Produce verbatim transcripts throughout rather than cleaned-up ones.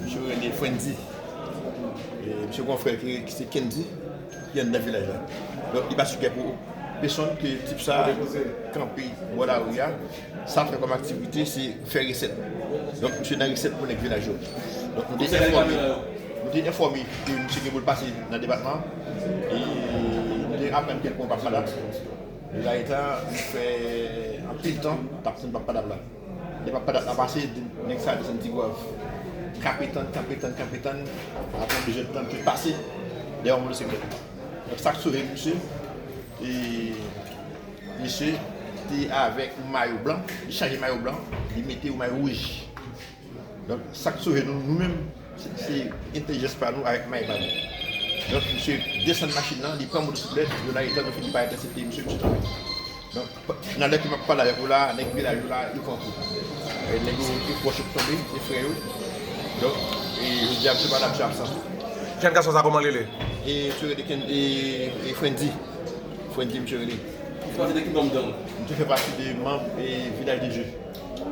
Misye rele Frendy. E misye gen yon frè ki, ki se Kendy, ki anndan vilaj la. Donk, li pa sijè pou pèsonn ke tip sa a kanpe bò lari a. Sa l fè kòm aktivite, se fè resèt. Donk, misye nan resèt pou nèg vilaj yo. Donk, nou te enfòme, nou te enfòme ke misye gen pou l pase nan depatman an. E nou te aprann ke l pran Pap Padap. Deja etan, li fè anpil tan, t ap tann Pap Padap la. Lè Pap Padap la pase, nèg sa desann Tigwav. Kanpe tann, kanpe tann, kanpe tann. Apre plizyè tan, misye pase dèyè yon motosiklèt. Donk, sa k sove misye, e, misye te avèk yon mayo blan, li chanje mayo blan, li mete yon mayo wouj. Donk, sa k sove nou, nou menm, se, se entèlijans pa nou avèk may pa nou. Donk, misye desann machin nan, li pran motosiklèt, yo nan eta, nou fini pa entèsepte misye, misye tonbe. Donk, nan lè ke m ap pale avèk ou la, nèg vilaj yo la, yo pran kou. E, nèg yo, yo pwòch yo tonbe, se frè yo. Donk, e, jodi a, misye pa la, misye absan. Jèn gason sa, kòman l rele? E, misye rele Ken-, e, e, Frendy. Frendy, misye rele. Ou fè pati de ki manm gang? Misye fè pati de manm, e, Vilaj de Dye.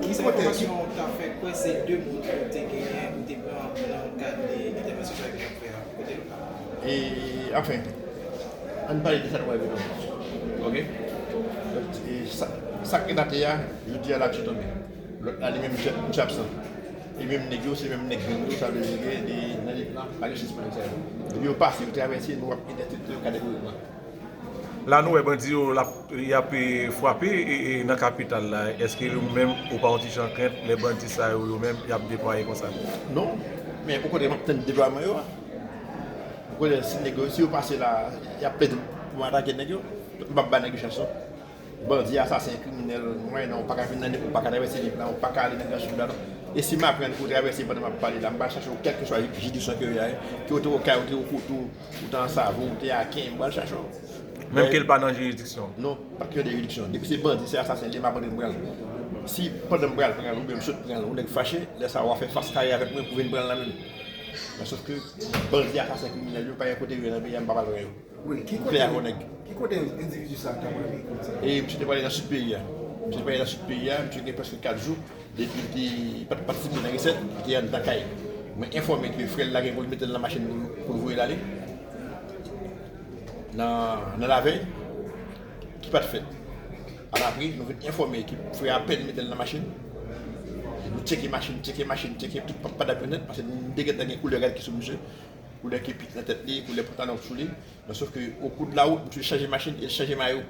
Ki sa enfòmasyon w ta fè kwè se de moun yo te genyen, ou te pran nan kad de entèvansyon sa yo te ap fè a? Kote yo? E, anfen, ann pale de sa nou wè vin. Ok. Donk, e, sa, sa k ret atè a, jodi a la misye tonbe. Lòt la, li menm, misye, misye absan. E menm nèg yo, se menm nèg gang yo, sa vle di ke de, nan lit la, pa gen chans pou nèg sa yo. Depi yo pase, yo travèse, nou ap entèsepte yo kategorikman. La nou wè bandi yo l ap, y ap, e, frape, e, e, nan kapital la. Èske ou menm ou pa yon ti jan krent lè bandi sa yo, yo menm, y ap deplwaye konsa? Non, men okontrè, m ap tann deplwaman yo a. Okontrè, si nèg yo, si yo pase la, y ap plede pou m atake nèg yo. M p ap ba nèg yo chans non. Bandi, asasen, kriminèl, mwen non, ou pa ka vin nan, ou pa ka travèse lit la, ou pa ka ale nan Gran Sid la non. E si m aprann pou travèse pandan m ap pale la, m pral chache w kèlkeswa jiridiksyon ke w ye a, ke w te okay, ou te okouto, ou te ansavo, ou te aken, m pral chache w. Menm ke l pa nan jiridiksyon? Non, pa kesyon de jiridiksyon. Depi se bandi, se asasen li ye, m ap antre m pran l. Si pandan m pral pran l, oubyen m sot pran l, yon nèg fache, lè sa a w a fè fas kare avèk mwen pou vin pran l la menm. Nan sans ke bandi, asasen, kriminèl yo, pa gen kote yo ye nan peyi a, m pa pral pran yo. Wi, ki kote, ki kote endividi sa a ta prale konsa? E misye te prale nan sid peyi a. Misye te prale nan sid peyi a, misye gen prèske kat jou. Depi li te pa t patisipe nan resèt, li te anndan kay. Mwen enfòme ke frè l la gen pou l mete l nan machin pou, pou l voye l ale. Nan, nan lavèy, ki pa t fèt. Alapre, nou vin enfòme ke frè a apèn mete l nan machin. Nou tcheke machin, tcheke machin, tcheke tout pa, pa dapre nèt, paske nou te gentan gen koulè rad ki sou misye. Koulè kepik nan tèt li, koulè pantalon sou li. Men sòf ke, o kou de la wout, misye chanje machin e l chanje mayo.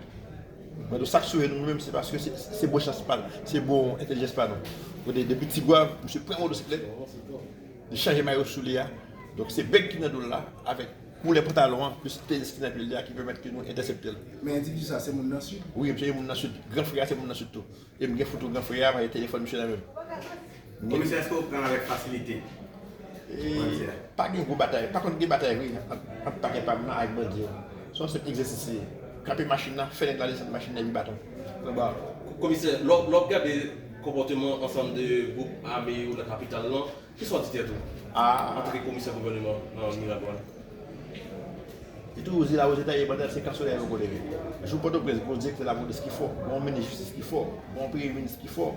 Men tou sa k sove nou, nou menm, se paske se, se bon chans pa n, se bon entèlijans pa nou. Kote, depi Tigwav, misye pran motosiklèt, li chanje mayo sou li a. Donk, se bèg ki nan do l la, avèk koulè pantalon an, plis tenis ki nan pye li a, ki pèmèt ke nou entèsepte l. Men endividi sa, se moun nan Sid? Wi, misye se moun nan Sid. Gran frè a, se moun nan Sid tou. E m gen foto gran frè a, paske telefòn misye nan men m. Komisè, èske w pran l avèk fasilite? E, bandi a, pa gen gwo batay. Pa konn gen batay vre ant, ant pakè pa m nan ak bandi yo. Se yon senp egzèsis li ye. Kanpe machin nan, fè nèg la desann machin nan epi baton. Anba. Komisè, lè w, lè w ap gade konpòteman ansanm de gwoup ame yo nan kapital lan, kisa w di tèt ou? Ah. Antanke komisè gouvèneman nan Miragwàn? Li toujou di la, Ozeta e Bandal se kan solèy yo kolere. Jou Pòtoprens, gon direktè lapolis ki fò, gon minis jistis ki fò, gon premye minis ki fò,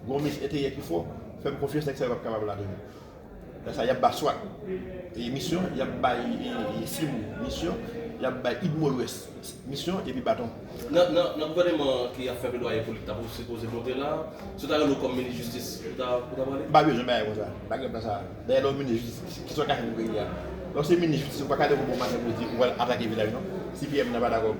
gon minis enteryè ki fò, fè m konfyans, nèg sa yo p ap kapab la toujou. Lè sa, y ap ba swat, e, misyon, y ap bay, e, e, Simou misyon, y ap bay Idmo Lwès misyon, epi baton. Nan, nan, nan gouvèneman ki ap fè pledwaye pou li ta sipoze monte la, si yo ta rele w kòm minis jistis, ou ta, ou ta prale? M pa bezwen bagay konsa. M pa gen plan sa. Dayè, lè w minis jistis, kisa w ka fè pou peyi a? Lè w se minis jistis, ou pa ka leve bonmaten pou di ou pral atake vilaj, non. Si P M nan pa dakò.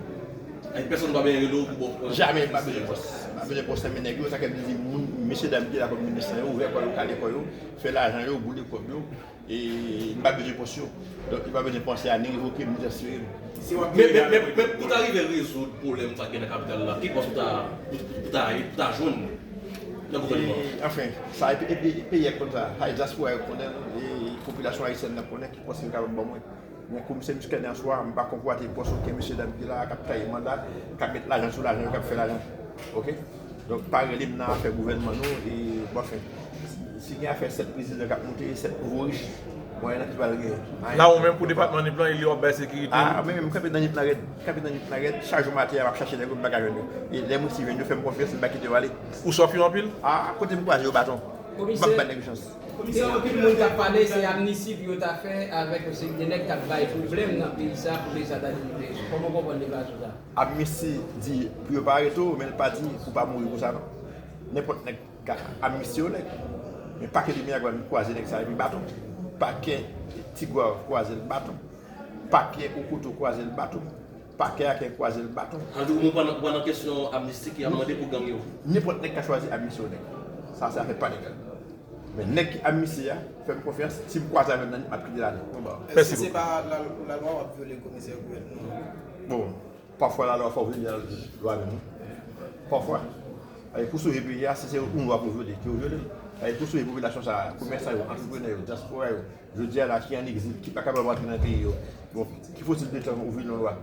Ay, pèsonn pa bezwen rele w pou bon. Jamè, m pa bezwen pòs. M pa bezwen pòs nan men nèg yo, sa k ap di moun, mesye dam ki la kòm minis lan, yo ouvè kò yo, kale kò yo, fè lajan yo, boule kòb yo. E m pa bezwen pòs yo. Donk, yo pa bezwen panse a ni revoke m, ni transfere m. Si w ap Men, men, men, men pou ta rive rezoud pwoblèm sa k gen nan kapital la, ki pòs ou ta, ou, ou ta, ou ta jwenn nan gouvènman an? E, anfen, sa, e, e, e, peyi a konn sa. Sa, e dyaspora yo konnen, e popilasyon ayisyèn nan konnen ki pòs yo kapab ban mwen. Men komisè Muscadin an swa, m pa konpwate pòs okenn mesye dam ki la, k ap taye manda, k ap met lajan sou lajan yo, k ap fè lajan. Oke? Donk, pa rele m nan afè gouvènman nou, e, bon, anfen, si gen afè sèt prezidan k ap monte, sèt nouvo rich, bon, y annan ki pral gen. La, ou menm pou depatman Nip lan, e li w ap bay sekirite? Ah, mwen menm, m kanpe nan Nip lan rèd. M kanpe nan Nip lan rèd, chak jou maten, m ap chache nèg yo, m pa ka jwenn yo. E lè m resi jwenn yo, fè m konfyans, m pa kite yo ale. Ou sòf yo anpil? Ah, kote m kwaze yo, baton. M p ap bay nèg yo chans. Gen anpil moun k ap pale se amnisti pou yo ta fè avèk yon seri de nèg k ap bay pwoblèm nan peyi sa pou peyi sa ta devlope. Kòman w konprann deklarasyon sa? Amnisti di pou yo pa arete w, men l pa di pou w pa mouri pou sa non. Nenpòt nèg ka amnisti yon nèg. Men pakè de Miragwàn kwaze nèg sa epi baton. Pakè Tigwav kwaze l baton. Pakè Okoto kwaze l baton. Pakè Aken kwaze l baton. Andrew, mwen pa nan, pa nan kesyon amnisti ki ap mande pou gang yo. Nenpòt nèg ka chwazi amnisti yon nèg. Sa se afè pa legal. Men nèg ki amnisti a, fè m konfyans, si m kwaze avè l nan nèt, m ap kite l ale. Mwen ba w. Èske se pa lalwa w ap vyole komisè gouvènman? Bon, pafwa lalwa fò w vyole lalwa menm wi. Pafwa. Pou sove peyi a, si se yon lwa pou vyole, ke w vyole l. Pou sove popilasyon sa a, komèsan yo, antreprenè yo, dyaspora yo, jodi a la ki an egzil, ki pa kapab rantre nan peyi yo. Bon, ki fotil de tan ou vyole yon lwa?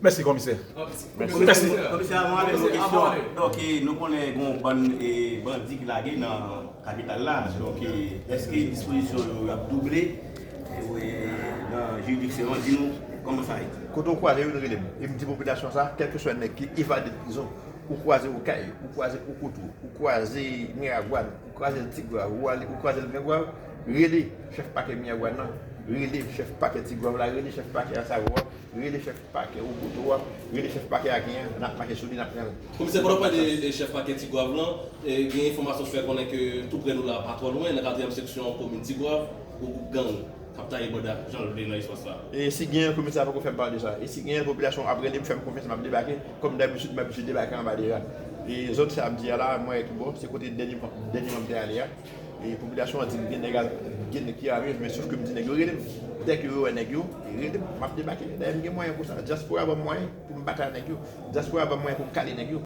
Mèsi komisè. Mèsi. Komisè, komisè, avan ale yon kesyon. Donk, e, nou konnen gen yon bann, e, bandi ki lage nan kapital la. Donk, e, èske dispozisyon yo ap double, e, nan jiridiksyon an? Di nou kòman sa ye. Kote w kwaze yo, nou rele m. E m di popilasyon sa, kèlkeswa nèg ki evade prizon, ou kwaze Okoto, ou kwaze Okoto, ou kwaze Miragwàn, ou kwaze l Tigwav, ou ale, ou kwaze l Miragwàn, rele chèf pakè Miragwàn nan, rele chèf pakè Tigwav la, rele chèf pakè Ansavo a, rele chèf pakè Okoto a, rele chèf pakè Aken an, n ap mache sou li, n ap pran l. Komisè, pandan w pale de, de chèf pakè Tigwav lan, e, gen enfòmasyon ki fè konnen ke tou prè nou la, pa twò lwen, nan katriyèm seksyon komin Tigwav, yon gwoup gang k ap taye banda, jan l vle nan espas la. E si genyen, komisè a poko fè m pale de sa. E si genyen, popilasyon ap rele m, fè m konfyans, m ap debake. Kòm dabitid, m abitye debake anba deja. E zòn sa a m di a la, mwen wè ki bò, se kote dènye, dènyèman m te ale a. E popilasyon an di m gen nèg al, gen nèg ki ale, men sòf ke m di nèg yo rele m. Dèke yo wè nèg yo, yo rele m, m ap debake. Dayè m gen mwayen pou sa. Dyaspora ban m mwayen pou m batay nèg yo. Dyaspora ban m mwayen pou m kale nèg yo.